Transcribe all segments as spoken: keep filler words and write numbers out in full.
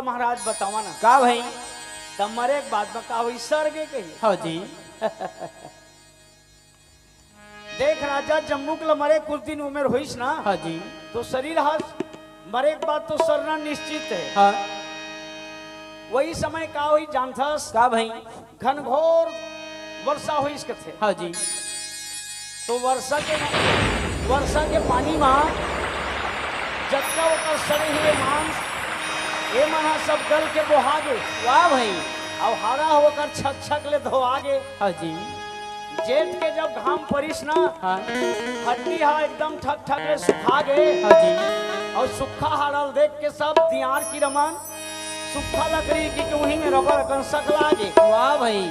महाराज बतावा ना। का भाई? त मरे के बाद म का होई? सरगे कही। हाँ जी। देख राजा, जम्बुक ल मरे कुछ दिन उमेर होइस ना, हाँ जी। तो शरीर ह मरे के बाद तो सरना निश्चित हे। हाँ। वही समय का होई जानथस? का भाई? घनघोर वर्षा होइस कथे। हाँ जी। तो वर्षा के, वर्षा के पानी म जतका ओकर सड़े हुए मांस, ए मन ह सब गल के बोहा गे। वाह भाई। अउ हरा होकर छक छक ले धोआ गे। हाँ जी। जेठ के जब घाम परिस ना, हाँ। हड्डी ह एकदम ठक ठक ले सुखा गे। हाँ जी। अउ सुखा हाड़ा ल देख के सब दियार किरमन सुखा लकड़ी की उही में रबड़ अकन सकला गे। वाह भाई।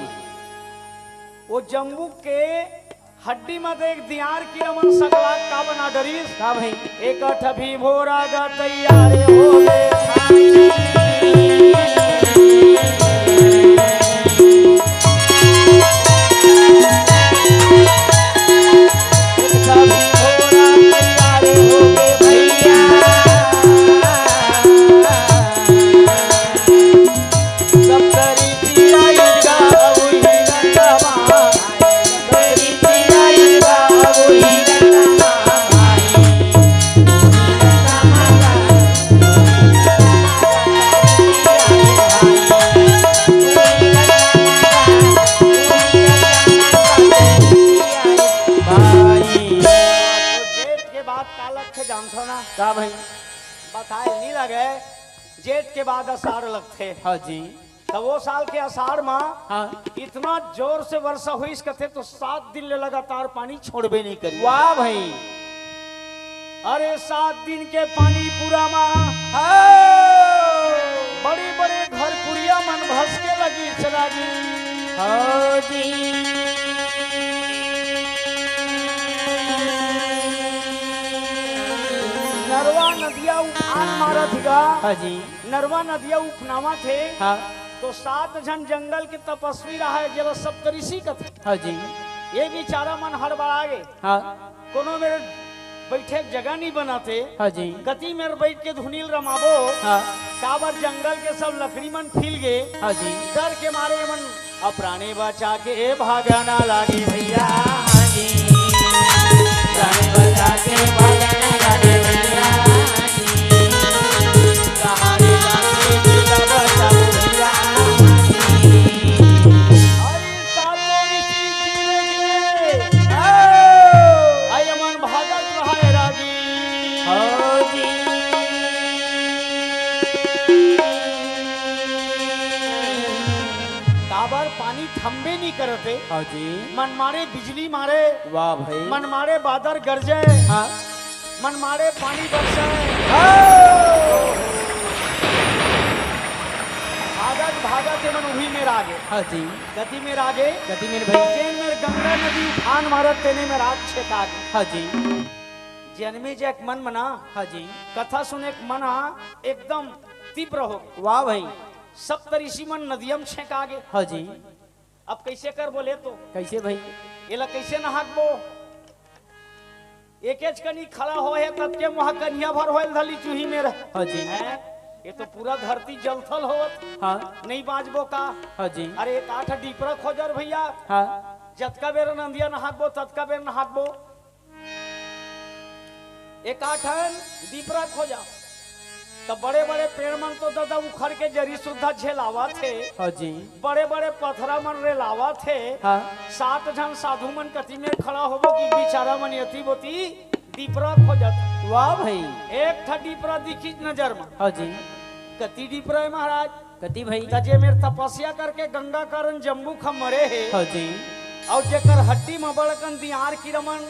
वो जम्बुक के हड्डी म देख दियार किरमन सकला का बना डरिस। का भाई? एक ठा भी भोरा गा तैयार हो गे। भाई। तो जेठ के बाद का लगथे जानथो ना? का भाई? बताए नहीं लगे, जेठ के बाद आषाढ़ लगथे। हाँ जी। तब वो साल के आषाढ़ में हाँ। इतना जोर से वर्षा हुई, इस कथे तो सात दिन ले लगातार पानी छोड़बे नहीं करी। वाह भाई। अरे सात दिन के पानी पूरा मा हाँ। बड़े बड़े घर कुरिया मन भसके लगी चला जी। हाँ जी। नरवा नदिया उफान मारत हिगा। हाँ जी। नरवा नदिया उफनावत हे। हाँ। तो सात झन जंगल के तपस्वी रहा है, जेला सप्तऋषि कथे। हाँ जी। ये बेचारा मन हड़बड़ा गे। हाँ। कोनो मेर बइठे के जगह नहीं बनाते। हाँ जी। कति मेर बइठ के धुनी ल रमाबो। हाँ। काबर जंगल के सब लकड़ी मन खिल गे। हाँ जी। डर के मारे मन अउ प्राणे बचा के भागना लागे भैया। हाँ जी। प्राणे बचा के भागना लागे भैया। हाँ जी। कहानी लागे भैया बचा भैया। हाँ जी। अरे सातों ऋषि जीवे जीवे। हाँ। अउ ये मन भागत रहा है रागी। हाँ जी। काबर पानी थमबे नहीं करत हे। हाँ जी। मन मारे बिजली मारे। वाह भाई। मन मारे बादर गरजे। हाँ। मन मारे पानी बरसे। हाँ। भागत भागत ये मन उही मेर आगे। हाँ जी। कति मेर आगे? कति मेर भाई? जेन मेर गंगा नदी उफान मारत तेने मेर आग छेका गे। हाँ जी। जनमे जे एक मन मना। हाँ जी। कथा सुने के मन हा एकदम तीव्र हो गे। वाह भाई। सप्तऋषि मन नदियम छेका गे। हाँ जी। अब कैसे कर बोले तो? कैसे भाई? एला कैसे नहाकबो? एकेच कनी खड़ा होय हे, ततके मुहा कनिया भर होय ल धली चूही मेर। हाँ जी। हैं? ये तो पूरा धरती जलथल होवत। हाँ। नहीं बाँचबो का? हाँ जी। अरे एक आठ डीपरा खोजर भैया। हाँ। जतका बेर नंदिया नहाकबो, ततका बेर नहाकबो। एक आठन डीपरा खोजा। त बड़े-बड़े पेड़ मन तो ददा उखड़ के जरी सुद्धा झेलावत हे। हाँ जी। बड़े-बड़े पथरा मन रेलावत हे। हाँ। सात झन साधु मन कति मेर खड़ा होबो कि बिचारा मन एती बोती डीपरा खोजत। वाह भाई। एक ठा डीपरा दिखिस नजर म। हाँ जी। कति डीपरा हे महाराज? कति भाई? त जे मेर तपस्या करके गंगा कारण जम्बू खा मरे हे। हाँ जी। अउ जेकर हड्डी म बड़कन दियार किरमन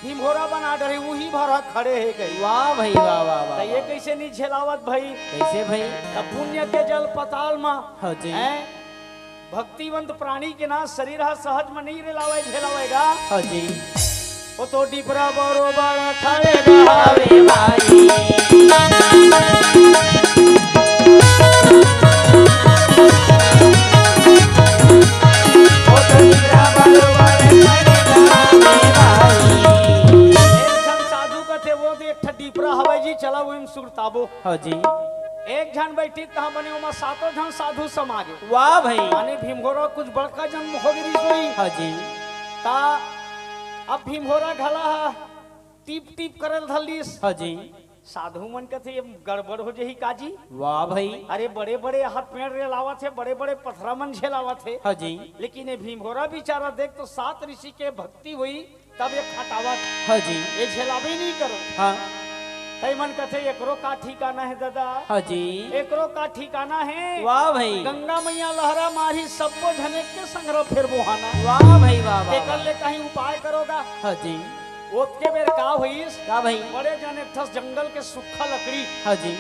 हिम्होरा बना डरे, उही भर ह खड़े हे कही। वाह भाई, वाह, वाह, वाह, त ये वाह। कैसे नहीं झेलावत भाई? कैसे भाई? त पुण्य के जल पताल म हाँ जी। हैं? भक्तिवंत प्राणी के ना शरीर ह सहज म नहीं रेलावे, झेलावेगा। हाँ जी। वो तो डिपरा बरोबर खड़े रहावे भाई। एक झन साधु कथे, वो तो एक ठा डीपरा हवय जी, चला वो में सुरताबो। हाँ जी। एक झन बइठिस तहाँ बने ओमा सातों झन साधु समा गे। वाह भाई। माने भीमघोरा कुछ बड़का जन्म हो गे रिहिस होही। हाँ जी। ता अब भीमघोरा घला ह टीप टीप करे ल धर लिस। हाँ जी। साधु मन कथे, "ये गड़बड़ हो जही का जी?" वाह भाई। अरे बड़े बड़े हाथ पेड़ रेलावत हे, बड़े बड़े पथरा मन झेलावत हे। हाँ जी। लेकिन ये भीमघोरा बिचारा देख तो सात ऋषि के भक्ति होही, तब ये खटावत। हाँ जी। ये झेलाबे नहीं करो। हाँ। तई मन कथे, "एकरो का ठिकाना हे दादा?" हाँ जी। एकरो का ठिकाना हे? वाह भाई। गंगा मैया लहरा मारही, सब्बो झने के संघरा फेर बोहाना। वाह भाई, वाह, वाह, तेकर वाह। ले कहीं उपाय करो गा। हाँ जी। ओतके बेर का होइस? का भाई? बड़े जन एक ठस जंगल के सूखा लकड़ी। हाँ जी।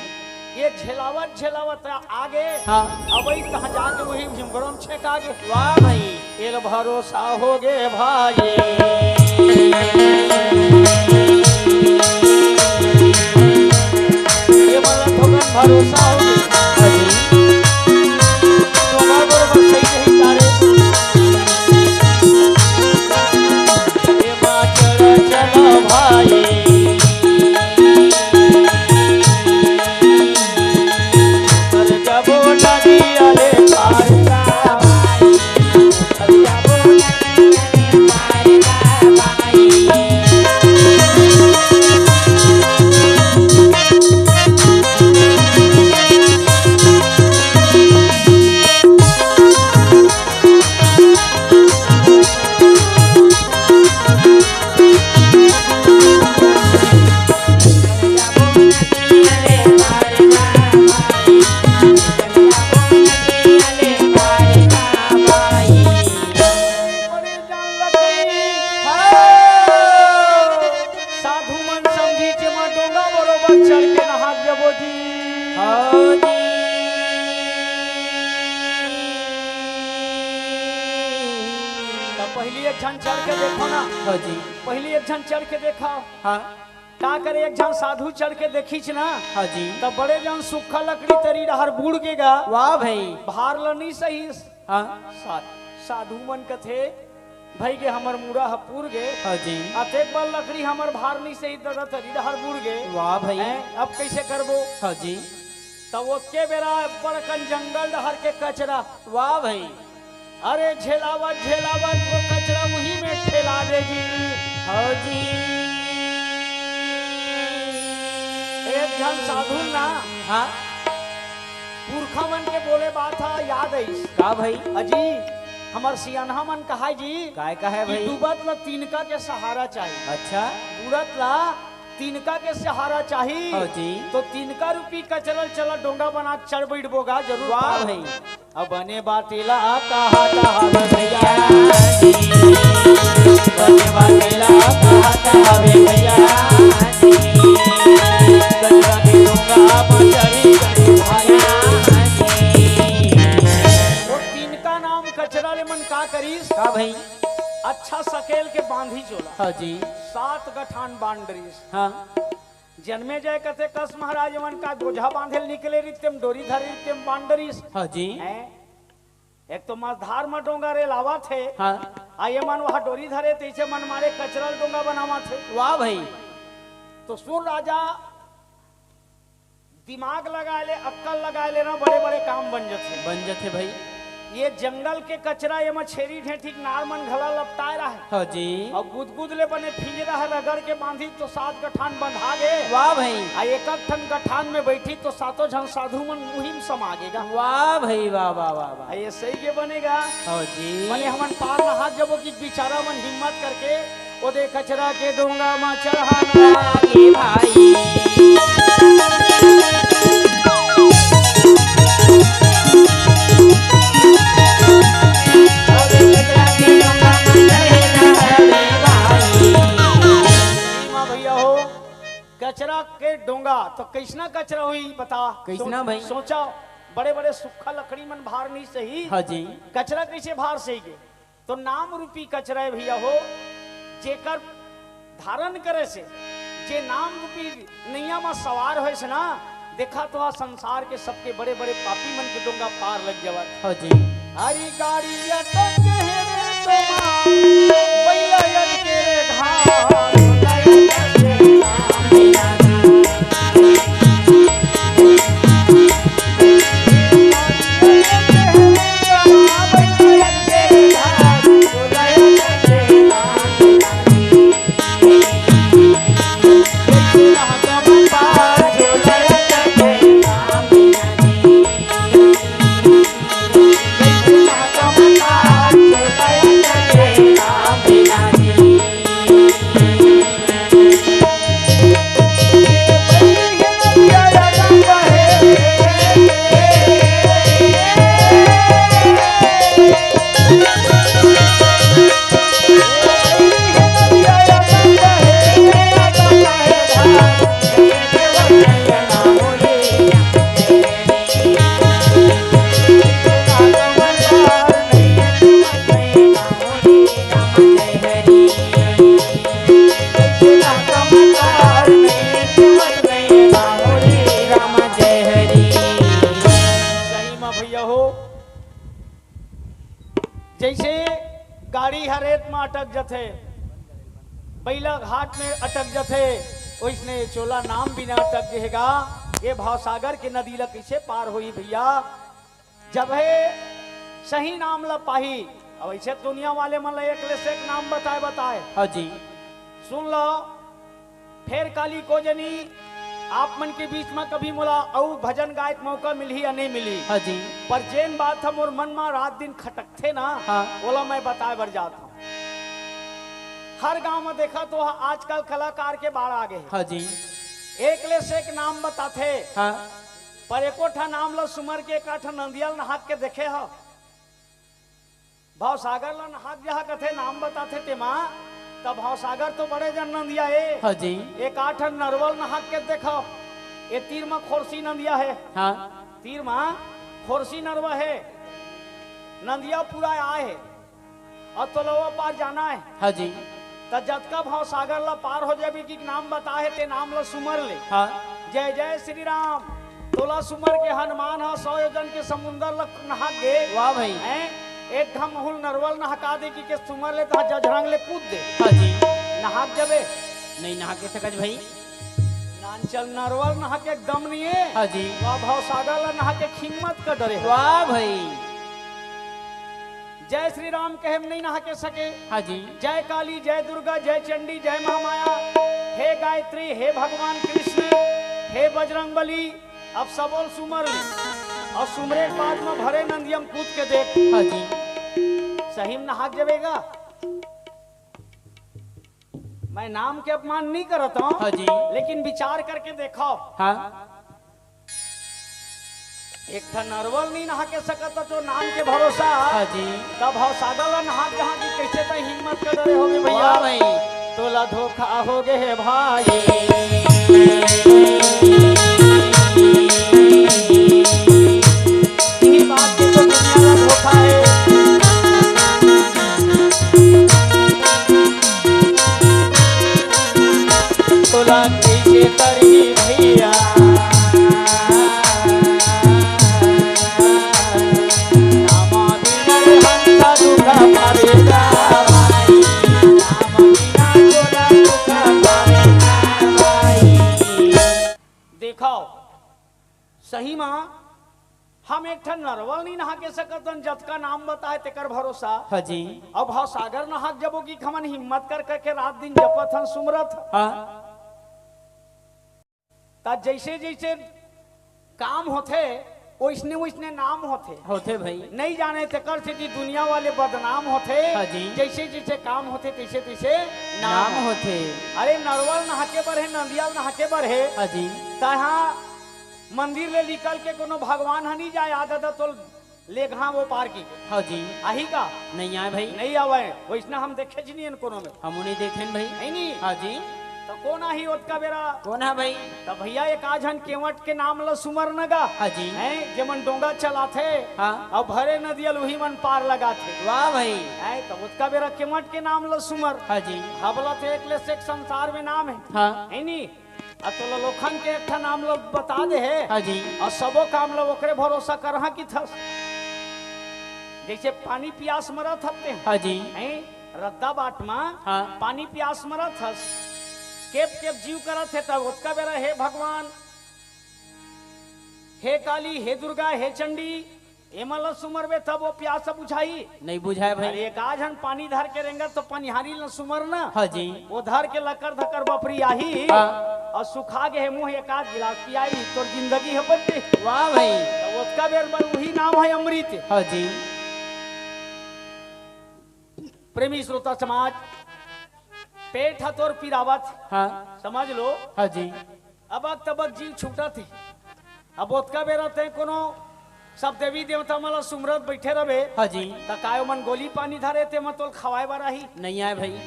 ये झेलावत झेलावत आगे। हाँ। अबई तहाँ जाके वही भीमघोरा म छेंका गे। वाह भाई। एला भरोसा हो गे भाई। ये वाला थोकन भरोसा हो गे। हाँ जी। तुम्हार बरोबर सही नहीं तारे। एमा चढ़ चल भाई। कर जबो नदिया ले पार का भाई। कर जबो नदिया ले पार का भाई। बड़े जान लकड़ी। हाँ। साधु मन समझी के मां डोंगा बरोबर चढ़ के नहा जबो जी। हाँ जी। त पहिली एक झन चढ़ के देखो ना। हाँ जी। पहिली एक झन चढ़ के देखा। हाँ। का करे, एक झन साधु चढ़ के देखिस ना। हाँ जी। त बड़े जन सूखा लकड़ी तरी डहर बूड़ गे गा। वाह भाई। भार ल नहीं सहिस। हाँ। सा-, साधु मन कथे, "भई गे हमर मुड़ा ह पूर गे। हाँ जी। अतेक बड़ लकड़ी हमर भार नहीं सही दादा तरी डहर बूड़ गे। वाह भाई। हैं, अब कइसे करबो?" हाँ जी। तब ओतके बेरा बड़कन जंगल डहर के कचरा। वाह भाई। अरे झेलावत झेलावत वो कचरा उही में ठेला दे जी। हाँ जी। एक झन साधु ना। हाँ। पुरखा मन के बोले बात ह याद आइस। का भाई? अजी, हमर सियानहा मन कहाय जी। काय कहाय कि भाई? डूबत ल तिनका के सहारा चाही। अच्छा। बूड़त ल तिनका के सहारा चाही। हाँ जी। तो तिनका रूपी कचरा ल चला डोंगा बना चढ़ बइठबो गा जरूर वाह पार। भाई। अब बने बात एला कहत हवे भैया जी, बने बात एला कहत हवे भैया जी, कचरा के डोंगा म चढ़ी चढ़ी भैया जी। वो तिनका नाम कचरा ले मन का करिस? का भाई? अच्छा सकेल के बांधिस ओला। हाँ जी। सात गठान बांध डरिस। हाँ। जनमेजय कथे, "कस महाराज, एमन का बोझा बांधे ल निकले रहिस तेम, डोरी धरे रहिस तेम बांध डरिस।" हाँ जी। हैं? एक तो मझधार म डोंगा रेलावत हे, हाँ। आ एमन वहाँ डोरी धरे, तइसे मन मारे कचरा ल डोंगा बनावत हे। वाह भाई। तो सुन राजा, दिमाग लगाए ले, अक्कल लगाए ले ना, बड़े-बड़े काम बन जथे। बन जथे भाई। ये जंगल के कचरा, एमा छेरी ढेंठी के नार मन घला लपटाए रहय। हाँ जी। अउ गुदगुद ले बने फिंजरा हे, रगड़ के बांधिस तो सात गठान बंधा गे। वाह भाई। आ एक-एक ठन गठान में बइठिस तो सातों झन साधु मन उही म समा गे गा। वाह भाई, वाह, वाह, वाह, वाह। आ ये सही के बने गा। हाँ जी। बने हमन पार नहात जबो कि बिचारा मन हिम्मत करके ओदे कचरा के डोंगा म चढ़ाना लागे भाई। ओदे कचरा के डोंगा म चढ़े ना हवे भाई। जी माँ भैया हो, कचरा के डोंगा तो कइसना कचरा होही बता? कइसना सोच-, भाई? सोचा, बड़े-बड़े सुक्खा लकड़ी मन भार नइ सही। हाँ जी। कचरा कइसे भार सही गे? तो नाम रूपी कचरा हे भैया हो, जेकर धारण करे से, जे नाम रूपी नैया म सवार होए से ना, देखा तो आ संसार के सबके बड़े-बड़े पापी मन के डोंगा पार लग जावत। हाँ जी। हरी गाड़ी अटक हे रे तोमार, बैला अटके रे घाट। हो, जइसे गाड़ी ह रेत म अटक जथे, बइला घाट में अटक जथे, ओइसने चोला नाम बिना अटक गे हे गा। ये भवसागर के नदी ला कइसे पार होही भइया? जब हे सही नाम ला पाही। अब अइसे दुनिया वाले मन ला एक ले से एक नाम बताए बताए। हाँ जी। सुन लो, फेर काली को जनी, आप मन के बीच म कभी मोला अउ भजन गाए के मौका मिलही या नहीं मिलही। हाँ जी। पर जेन बात ह मोर मन म रात दिन खटकथे ना, हाँ। ओला मैं बताए बर जात हूँ। हर गांव म देखा तो आजकल कलाकार के बाढ़ आ गे हे। हाँ जी। एक ले से एक नाम बताथे। हाँ। पर एको ठा नाम ल सुमर के एका ठा नंदिया ल नहाक के देखे हो? भवसागर ल नहाक जहा कथे, नाम बताथे तेमा, त भवसागर तो बड़े जन नंदिया हे। हाँ जी। एका ठा नरवा ल नहाक के देखो, ए तीर म खोरसी नंदिया हे। हाँ। तीर म खोरसी नरवा हे, नंदिया पूरा आए हे। अउ तोला ओ पार जाना हे। हाँ जी। त जतका भवसागर ला पार हो जाबे कि नाम बता हे, ते नाम ला सुमर ले। हाँ। जय जय श्री राम। तोला सुमर के हनुमान ह सौ योजन के समुंदर ला नहा गे। वाह भाई। हैं? एक घम हुल नरवा ल नहका दे कि के सुमर ले त जझरंग ले कूद दे। हाँ जी। नहा जबे। नहीं नहा के सकत भाई। नानचल नरवा ल नहा के एकदम नहीं हे। हाँ जी। वाह भवसागर ला नहा के हिम्मत कर डरे हो। वाह भाई। जय श्री राम कहे म नहीं नहा के सके। हाँ जी। जय काली, जय दुर्गा, जय चंडी, जय महामाया, हे गायत्री, हे भगवान कृष्ण, हे बजरंग बली, अब सबो ल सुमर ले। अउ सुमरे के बाद म भरे नंदिया म कूद के देख। हाँ जी। सही म नहा जबे गा। मैं नाम के अपमान नहीं करत हूँ, हाँ जी। लेकिन विचार करके देखो। हाँ। एक ठन नरवा ल नहीं नहा के सकत, तो नाम के भरोसा। हाँ जी। तब भवसागर ल नहा जहा कि कैसे तैं हिम्मत कर डरे होगे भैया। वाह भाई। तोला धोखा हो गे हे भाई। इही बात के तो दुनिया ला धोखा हे। तोला कइसे तरही भैया, नाम बिना हंसा दुख पावे गा भाई, नाम बिना तोला दुख पावे गा भाई। देखो, सही म हम एक ठन नरवा ल नहीं नहा के सकत हन, जतका नाम बताए तेकर भरोसा। हाँ जी। अब भवसागर नहाक जबो कि हमन हिम्मत कर करके रात दिन जपत हन, सुमरत हन। हाँ। त जैसे जैसे काम होथे, ओइसने ओइसने नाम होथे। होथे भाई। नहीं जाने तेकर सेती दुनिया वाले बदनाम होथे। हाँ जी। जैसे जैसे काम होथे, तैसे तैसे नाम नाम होथे। होथे। अरे नरवा ल नहाके बर हे, नंदिया ल नहाके बर हे। हाँ जी। तहाँ मंदिर ले निकल के कोनो भगवान ह नहीं जाए, आ दादा तो लेगहा वो पार की। हाँ जी। आही का? नहीं आए भाई। नहीं आवे, वैसना हम देखे जी नहीं कोनो में। हमू नहीं देखेन भाई। नहीं, नहीं। हाँ जी। तो कोन आही ओतका बेरा? कोन हा भाई? तो भैया एक आध झन केवट के नाम ल सुमर न गा। हाँ जी। हैं, जेमन डोंगा चलाथे। हाँ। अउ भरे नदिया ल उही मन पार लगाथे। वाह भाई। हैं, तो ओतका बेरा केवट के नाम ल सुमर। हाँ जी। हबलत एक ले से एक संसार में नाम हे। हाँ। है नी? अउ तोला लोखन के एक ठन नाम ल बता दे हे। हाँ जी। अउ सबो काम ल ओकरे भरोसा करहा किथस। जैसे पानी पियास मरत हते। हाँ जी। हैं? रद्दा बाट म हाँ। पानी पियास मरत हस। केप केप जीव करत हे, तब ओतका बेरा, हे भगवान, हे काली, हे दुर्गा, हे चंडी, एमन ल सुमरबे तब वो प्यास बुझाही। नहीं बुझाए भाई। अरे एक आध झन पानी धर के रेंगत तो पनिहारी ल सुमर न। हाँ जी। वो धर के लकर धकर बपरी आही। हाँ। अउ सुखा गे हे मुंह एक आध गिलास पियाही, तोर जिंदगी हे बदले। वाह भाई। तो ओतका बेर बर उही नाम हे अमृत। हाँ जी। प्रेमी श्रोता समाज, पेट ह तोर पिरावत हे। हाँ। समझ लो। हाँ जी। अबक तबक जीव छूटत हे। अब ओतका बेरा तैं कोनो सब देवी देवता मन ल सुमरत बइठे रबे। हाँ जी। त काय ओमन गोली पानी धरे ते म तोल खवाए बर आही? नहीं आए भाई।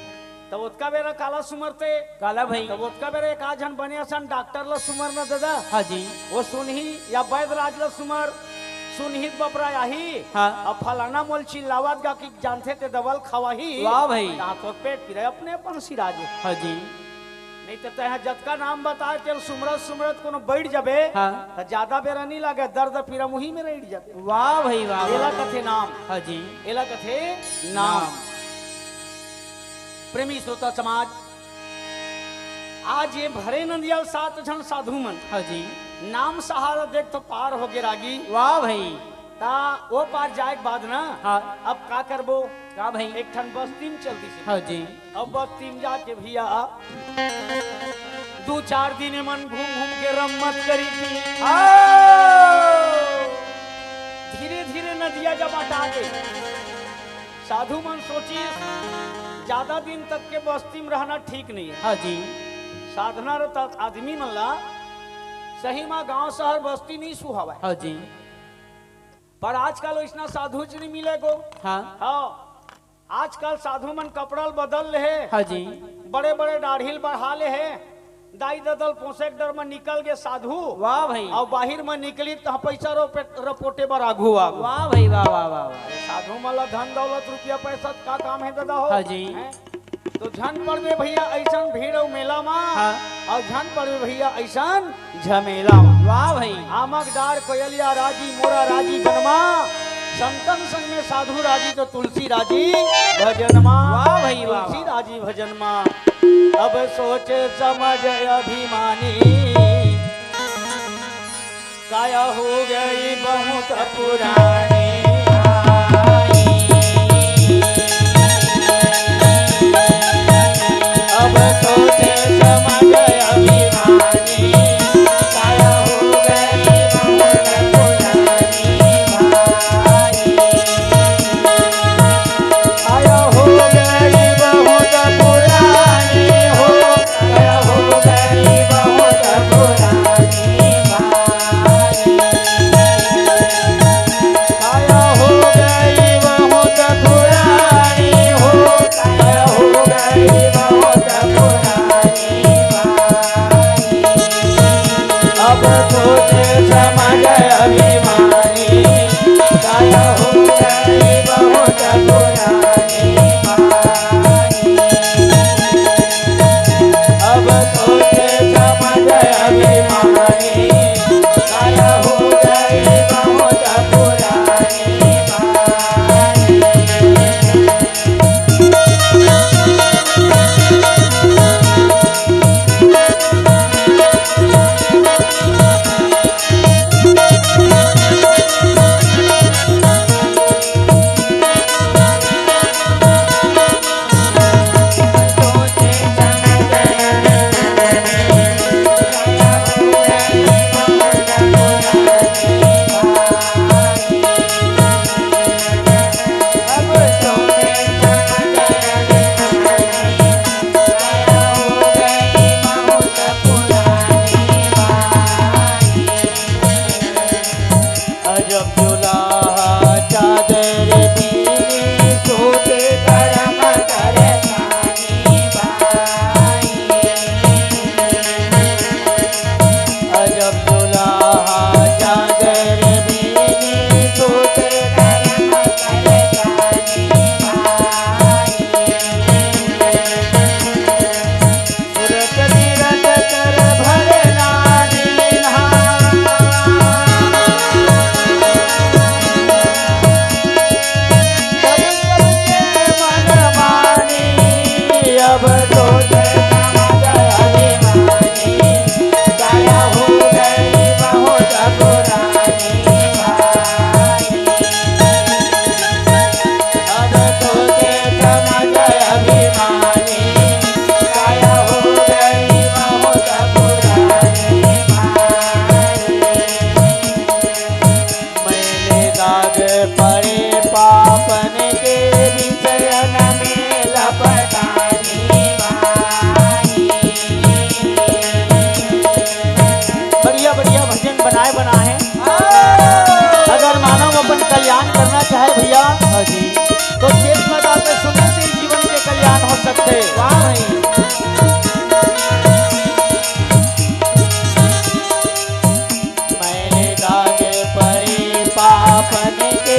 त ओतका बेरा काला सुमरते? काला भाई? त ओतका बेरा एक आध झन बने असन डॉक्टर ल सुमर न ददा। हाँ जी। वो सुनही या वैद्यराज ल सुमर, सुनही त बपरा आही। हाँ। अब फलाना मोल चिल्लावत गा कि जानथे ते दवा ल खवाही। वाह भाई। त तोर पेट पीरा अपने अपन सिराजे। हाँ जी। नहीं तो तैं जतका नाम बताए, तेल सुमरत सुमरत कोनो बैठ जाबे, हाँ। त ज्यादा बेरा नहीं लगे, दर्द पीरा मुही में रह जाबे। वाह भाई वाह, एला वाह। कथे नाम। हाँ जी। एला कथे नाम। नाम। प्रेमी श्रोता समाज, आज ये भरे नंदिया सात झन साधु मन। हाँ जी। नाम सहारा देख तो पार हो गे रागी। वाह भाई। ता वो पार जाए के बाद ना, हाँ। अब का करबो? का भाई? एक ठन बस्ती में चल दिस। हाँ जी। अब बस्ती में जाके भैया दू चार दिन मन घूम घूम के रम्मत करी थी। हाँ। धीरे धीरे नदिया जब अटा गे, साधु मन सोचिस, ज्यादा दिन तक के बस्ती में रहना ठीक नहीं है। हाँ जी। साधना रत आदमी मन ला सही मा गांव शहर बस्ती नहीं सुहावय। हाँ जी। पर आजकल वैसना साधु च नहीं मिले गो। हाँ। हाँ। आजकल साधु मन कपड़ा ल बदल ले हे। हाँ जी। बड़े बड़े दाढ़ी ल बढ़ा ले हे। दाई ददा ल पोसे के डर म निकल गे साधु। वाह भाई। अउ बाहिर म निकली त पैसा रोपे-, रपोटे बर आघू आघू। वाह भाई, वाह, वाह, वाह, वाह। अरे साधु मन ल धन दौलत रुपया पैसा का काम हे ददा हो? हाँ जी। हैं? तो झन पड़बे भैया अइसन भीड़ अउ मेला मा। हाँ। अउ झन पड़बे भैया अइसन झमेला मा। वाह भाई। आमक डार कोयलिया राजी, मोरा राजी बनमा। संतन संग में साधु राजी, तो तुलसी राजी भजन मा। वाह भाई, वाह, तुलसी वाह। राजी भजन मा। अब सोच समझ अभिमानी, काया हो गई बहुत पुरानी। अब सोच समझ अभिमानी, काया हो गई बहुत पुरानी भाई। काया हो गई बहुत पुरानी हो, काया हो गई बहुत पुरानी भाई। काया हो गई बहुत पुरानी हो, काया हो गई बहुत पुरानी भाई। अब सोच समझ अभिमानी, काया हो गई बहुत पुरानी भाई। अब सोच समझ अभिमानी, काया हो गई बहुत पुरानी भाई। अजब दुल्हा चादर बीनी, सोते करम करतानी भाई। अजब दुल्हा चादर बीनी, सोते करम करतानी भाई। सुरत तीरथ कर भरना दीन्हा। सब सबके मन मानी, अब सोच समझ अभिमानी, काया हो गई बहुत पुरानी भाई। अब सोच समझ अभिमानी, काया हो गई बहुत पुरानी भाई। मैले दाग पड़े पापन के, विषयन में लपटानी भाई। बढ़िया बढ़िया भजन बनाए बनाए। अगर मानव अपन कल्याण करना चाहे भैया, हाँ जी। तो चेत लगा के सुनने से ही जीवन के कल्याण हो सकते। वाह भाई। मैंने दाग पड़े पापन के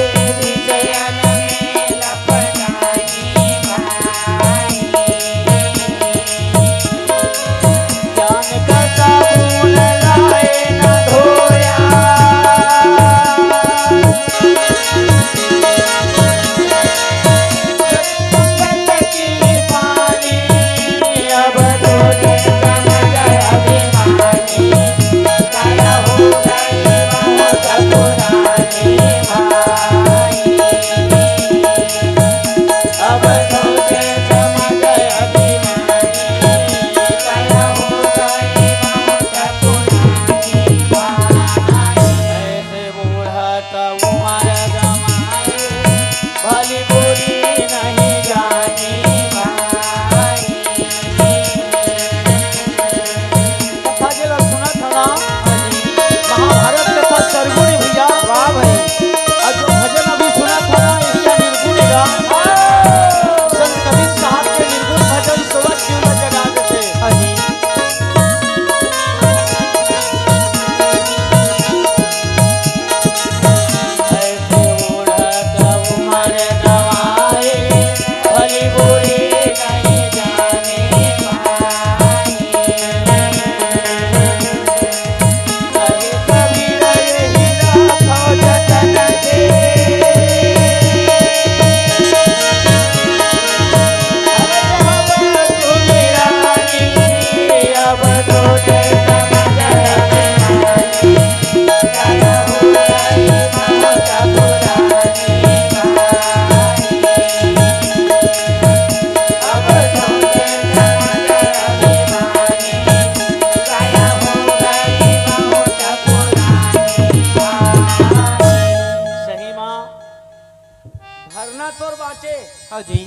ना तोर बाँचे। हाँ जी।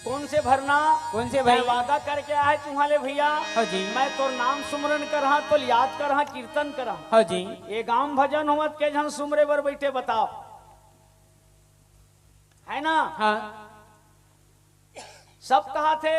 कोन से भरना? कोन से मैं भाई? वादा करके आए तुँहर ले भइया। हाँ जी। मैं तोर नाम सुमरन करहा, तोर याद करहा, कीर्तन करहा। हाँ जी। ये गाँव भजन होवत के झन सुमरे बर बइठे बताव, है ना? हाँ। सब कहाथे,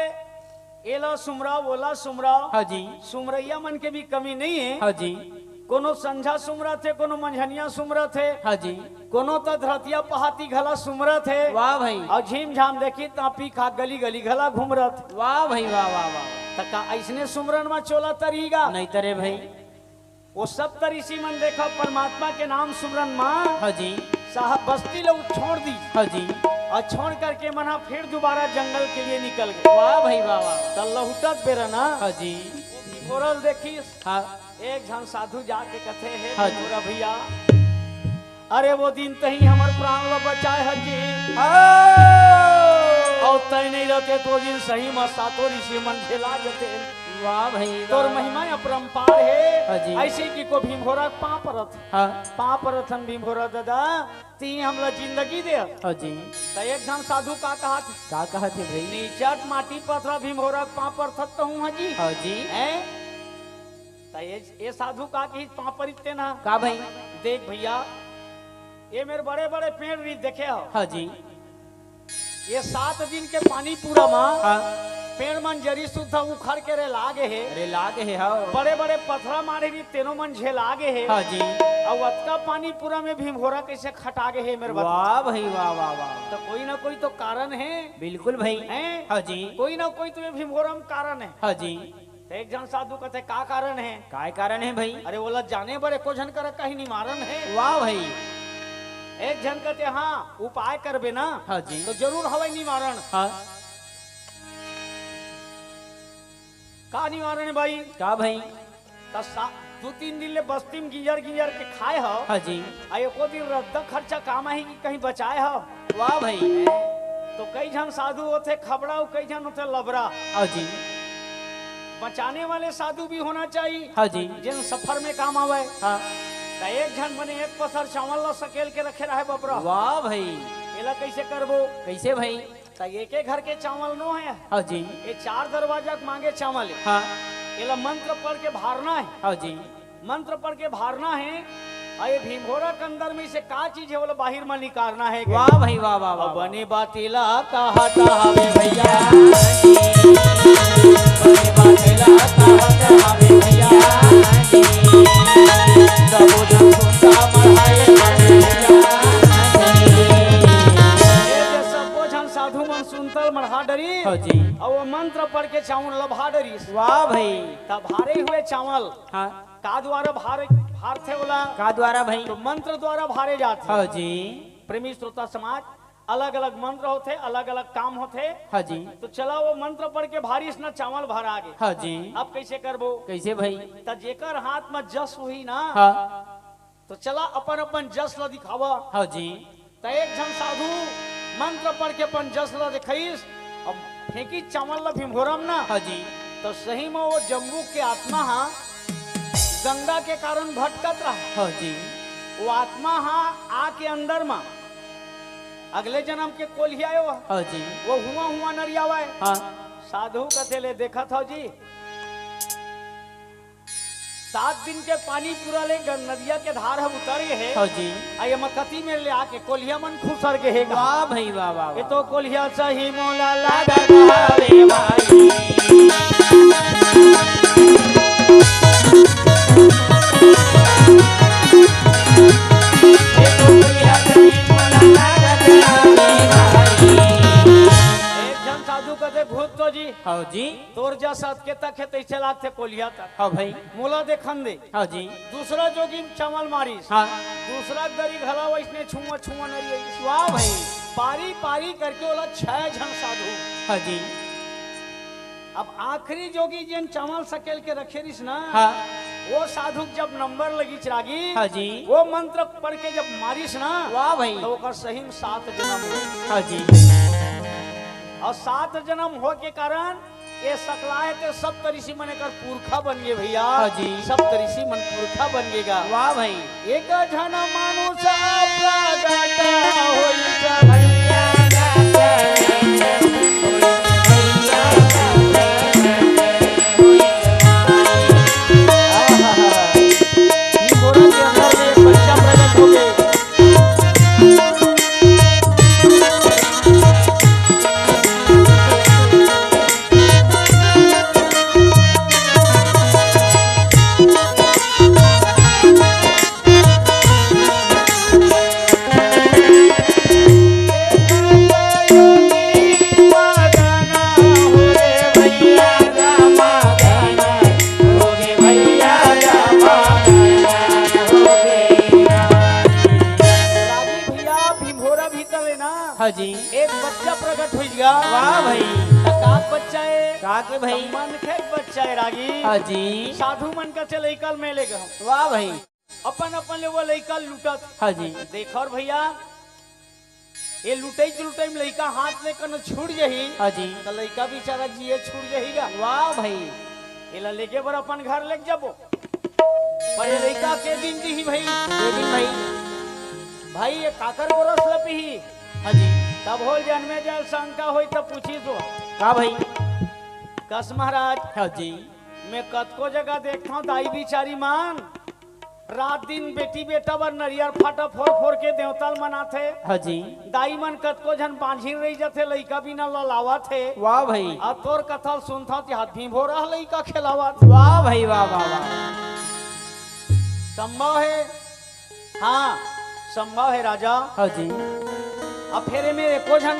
एला सुमरा, ओला सुमरा। हाँ जी। सुमरइया मन के भी कमी नइ हे। हाँ जी। कोनो संझा सुमरत हे, कोनो मंझनिया सुमरत हे। हाँ जी। कोनो त धरतिया पहाती घला सुमरत हे। वाह भाई। अउ झिम झाम देखी तापी खा गली गली घला घुमरत। वाह भाई, वाह, वाह, वाह। त का अइसने सुमरन म चोला तरही गा? नइ तरे भाई। वो सब तरिसी मन देखा परमात्मा के नाम सुमरन म हाँ जी। साहब बस्ती ल छोड़ दिस। हाँ जी। अउ छोड़ करके मन ह फिर दोबारा जंगल के लिए निकल गे। वाह भाई, वाह, वाह। त लहुटत बेरा ना हाँ जी। भिंभोरा ल देखिस। हाँ। एक झन साधु जाके कथे, "हे हाँ जी। भिंभोरा भइया, अरे वो दिन तहीं हमर प्राण ल बचाए हस जी। हाँ। अउ तैं नइ रहते त ओ दिन सही म सातों ऋषि मन झेला जते।" वाह भाई, तोर वाह। महिमा अपरंपार हे। हाँ जी। अइसे कि को भिंभोरा के पाँव परत। हाँ। पाँव परत हन भिंभोरा ददा, तैं हमला जिंदगी दे। हाँ जी। त एक झन साधु का कहत? का कहत हे भाई? निचट माटी पथरा भिंभोरा के पाँव परत हँव जी। हाँ जी। हैं? त ये, ये साधु का कहिस पाँव परिस तेन ह? का भाई? देख भइया, ये मेर बड़े-बड़े पेड़ रहिस देखे हव। हाँ जी। ये सात दिन के पानी पूरा म हाँ। पेड़ मन जरी सुद्धा उखड़ के रेला गे हे। रेला गे हे, हाँ। बड़े-बड़े पथरा माढ़े रहिस तेनो मन झेला गे हे। हाँ जी। अउ अतका पानी पूरा म भिंभोरा कइसे खटा गे हे मेर बता। वाह भाई, वाह, वाह, वाह। त कोई ना कोई तो कारण हे। बिल्कुल भाई। हैं? हाँ जी। कोई ना कोई तो ये भिंभोरा म कारण हे। हाँ जी। त एक झन साधु कथे, "का कारण हे?" काय कारण हे भाई? अरे, ओला जाने बर एको झन करा कहीं निवारण हे। वाह भाई। एक झन कथे, "हाँ, उपाय करबे ना, हाँ जी। त जरूर हवय निवारण।" हाँ। का निवारण हे भाई? का भाई? त सा-, दू तीन दिन ले बस्ती म गिंजर गिंजर के खाए हव। हाँ जी। अउ एको दिन रद्दा खर्चा काम आही कि कहीं बचाए हव? वाह भाई। त कई झन साधु होथे खबड़ा अउ कई झन होथे लबरा। हाँ जी। बचाने वाले साधु भी होना चाहिए। हाँ जी। जेन सफर म काम आवय। हाँ। त एक झन बने एक पसर चावल ला सकेल के रखे रहय बबरा। वाह भाई। एला कइसे करबो? कइसे भाई? त एके घर के चावल नो हे। हाँ जी। ये चार दरवाजा के मांगे चावल हे। हाँ। एला मंत्र पढ़ के भारना हे। हाँ जी। मंत्र पढ़ के भारना हे, अउ ये भिंभोरा के अंदर म से का चीज हे, ओला बाहिर म निकारना हे। वाह भाई, वाह, वाह, वाह, अउ बने बात एला कहा, कहा बे भइया। बने बात एला कहा, कहा बे भइया। सबो झन सुनता मढ़ाए बे भइया। ए, सबो झन साधु मन सुनता मढ़ा डरिस। हाँ जी। अउ वो मंत्र पढ़ के चावल ल भा डरिस। वाह भाई। त भारे हुए चावल। हाँ। का द्वारा भार-, भारथे ओला? का द्वारा भाई? त मंत्र द्वारा भारे जाथे। हाँ जी। प्रेमी श्रोता समाज, अलग-अलग मंत्र होथे, अलग-अलग काम होथे। हाँ जी। त चला वो मंत्र पढ़ के भारिस न चावल भरा गे। हाँ जी। अब कइसे करबो? कइसे भाई? त जेकर हाथ म जस होही ना, हाँ। त चला अपन अपन जस ल दिखावा। हाँ जी। त एक झन साधु मंत्र पढ़ के अपन जस ल दिखाइस, अउ फेंकिस चावल ल भिंभोरा म ना। हाँ जी। त सही म वो जम्बू के आत्मा ह गंगा के कारण भटकत रहा। हाँ जी। वो आत्मा ह आके अंदर म अगले जनम के कोलिहा आयो ह। हाँ जी। वो हुआ हुआ नरियावय। हाँ। साधु कथे ले देखत हव जी, सात दिन के पानी पूरा ले गं-, नदिया के धार ह उतर गे हे। हाँ जी। अउ ये म कति मेर ले आके कोलिहा मन खुसर गे हे गा। वाह भाई, वाह, वाह, ये वाह। तो कोलिहा सही मोला लागत हवे भाई। ये तो कोलिहा सही मोला लागत हवे भाई। एक झन साधु कथे, "भूत तो जी।" हाँ जी। तोर जस अतके तक हे, तइसे लागथे कोलिहा तक। हाँ भाई। मोला देखन दे। हाँ जी। दूसरा जोगी चावल मारिस। हाँ। दूसरा दरी घला वइसने छुआ छुआ नरियाइस। वाह भाई। पारी पारी करके ओला छह झन साधु। हाँ जी। अब आखिरी जोगी जेन चावल सकेल के रखे रिस ना, हाँ। वो साधु के जब नंबर लगिस रागी, हाँ जी। वो मंत्र पढ़ के जब मारिस ना, वाह भाई। त ओकर सही म सात जनम हो। हाँ जी। अउ सात जनम होय के कारण ये सकलाय ते सप्तऋषि मन एकर पुरखा बन गे भइया। हाँ जी। सप्तऋषि मन पुरखा बन गे गा। वाह भाई। एक झन मानुष प्रगट होइस भइया। हाँ जी। एक बच्चा प्रकट होइस गा। वाह भाई। त का बच्चा हे? का के भाई? त मनखे के बच्चा हे रागी। हाँ जी। साधु मन कथे लइका ल मैं लेगे हंव। वाह भाई। अपन अपन ले वो लइका लूटत। हाँ जी। देखव रे भइया, ये लुटई के लुटई में लइका हाथ ले कनो छूट जाही, हाँ जी। त लइका बेचारा जिए छूट जाही गा। वाह भाई। एला लेगे बर अपन घर लेग जाबो, पर ये लइका के दिन जीही भाई? के दिन भाई? भाई, ये काकर गोरस ल पीही? हाँ जी। तब होल जनमे जल शंका होई त पूछिस वो। का भाई? कस महाराज। हाँ जी। मैं कतको जगह देखथंव दाई बिचारी मन रात दिन बेटी बेटा बर नरियर फाटा फोर फोर के देवता ल मनाथे। हाँ जी। दाई मन कतको झन बांझिन रहि जाथे, लइका बिना ललावत हे। वाह भाई। अउ तोर कथा ल सुनथंव तिहां भीम भोरा लइका खेलावत। वाह भाई, वाह, वाह, वाह। संभव हे, हाँ, संभव हे राजा। हाँ जी। अब फेर एमे एको झन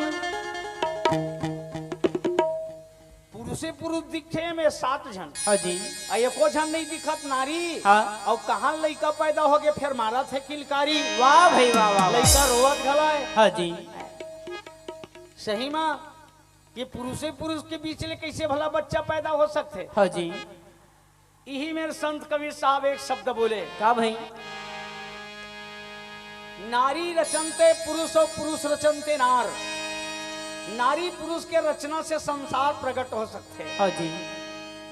पुरुषे पुरुष दिखथे एमे सात झन। हाँ जी। अउ एको झन नइ दिखत नारी। हाँ। अउ कहाँ लइका पैदा होगे फेर मारत हे किलकारी। वाह भाई, वाह, वाह, वाह। लइका रोवत घला हे। हाँ जी। सही मा, ये पुरुषे पुरुष के बीच ले कइसे भला बच्चा पैदा हो सकथे? हाँ जी। इही मेर संत कबीर साहब एक शब्द बोले। का भाई? नारी रचन्ते पुरुष अउ पुरुष रचन्ते नार। नारी पुरुष के रचना से संसार प्रगट हो सकथे। हाँ जी।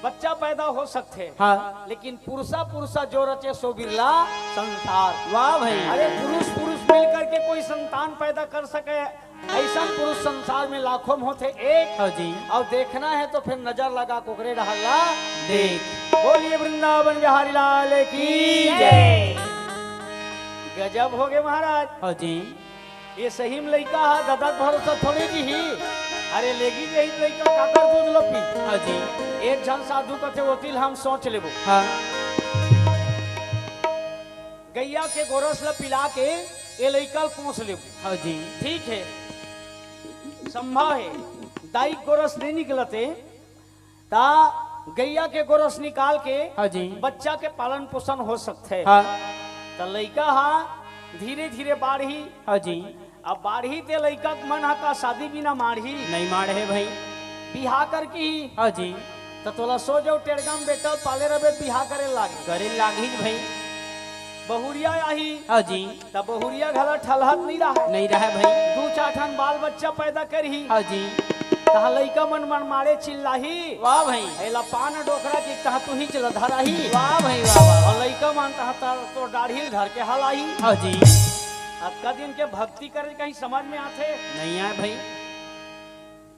बच्चा पैदा हो सकथे। हाँ। लेकिन पुरुषा पुरुषा जो रचे सो बिरला संसार। वाह भाई। अरे पुरुष पुरुष मिल करके कोई संतान पैदा कर सके, अइसन पुरुष संसार में लाखों में होथे एक। हाँ जी। अउ देखना हे त फेर नजर लगा के ओकरे डहर ला देख। बोलिए वृंदावन बिहारी लाल की जय। गजब होगे महाराज। हाँ जी। ये सही में लइका हा, ददा के भरोसा थोड़े जीही। अरे लेगी जही त लइका काकर दूध ल पी। हाँ जी। एक झन साधु कथे ओती ल हम सोच लेबो। हाँ। गइया के गोरस ल पिला के ये लइका ल पोस लेबो। हाँ जी। ठीक हे, संभव हे, दाई के गोरस नइ निकलत हे, त गइया के गोरस निकाल के हाँ जी। बच्चा के पालन पोषण हो सकथे। हाँ। त लइका हा धीरे धीरे बाढ़ही। हाँ जी। अब बाढ़ही ते लइका के मन हा का शादी बिना माढ़ही? नइ माढ़े भाई। बिहा करके ही। हाँ जी। त तोला सो जो टेड़गा म बेटा पाले रबे, बिहा करे लागे। करे लागही भाई। बहुरिया आही। हाँ जी। त बहुरिया घला ठलहत नइ रहय। नइ रहय भाई। दू चार ठन बाल बच्चा पैदा करही। हाँ जी। तहाँ लइका मन मन मारे चिल्लाही। वाह भाई। एला पान डोकरा के तहाँ तुही चला धराही। वाह भाई, वाह, वाह। अउ लइका मन तहाँ तर-, तोर डाढ़ी ल धर के हलाही। हाँ जी। अतका दिन के भक्ति करे कहीं समझ में आथे? नइ आय भाई।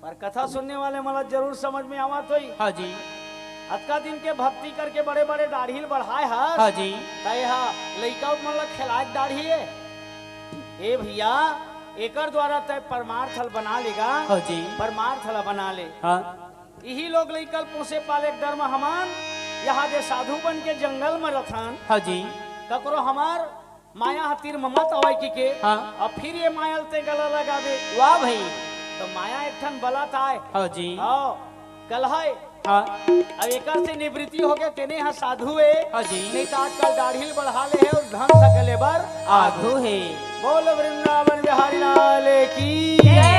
पर कथा सुनने वाले मन ला जरूर समझ में आवत होही। हाँ जी। अतका दिन के भक्ति करके बड़े-बड़े डाढ़ी ल बढ़ाय हस। हाँ जी। त एहा लइका मन ला खेलाय के डाढ़ी ए। ए भइया, एकर द्वारा तैं परमार्थ ल बना लेगा। हाँ जी। परमार्थ ल बना ले। हाँ। इही लोग लइका ल पोसे पाले के डर म हमन एहा दे साधु बन के जंगल म रथन। हाँ जी। ककरो हमर माया ह तीर म मत आवय कहिके। हाँ। अउ फिर ये माया ल तैं गला लगाबे। वाह भाई। त माया एक ठन बला ताय। हाँ जी। हाँ, कलहय। हाँ। अब एकर से निवृत्ति होगे, तेने ह साधु ए। हाँ जी। नइ त आजकल डाढ़ी ल बढ़ा ले हे अउ धन सकले बर आगू हे। बोल वृंदावन बिहारी लाल की जय।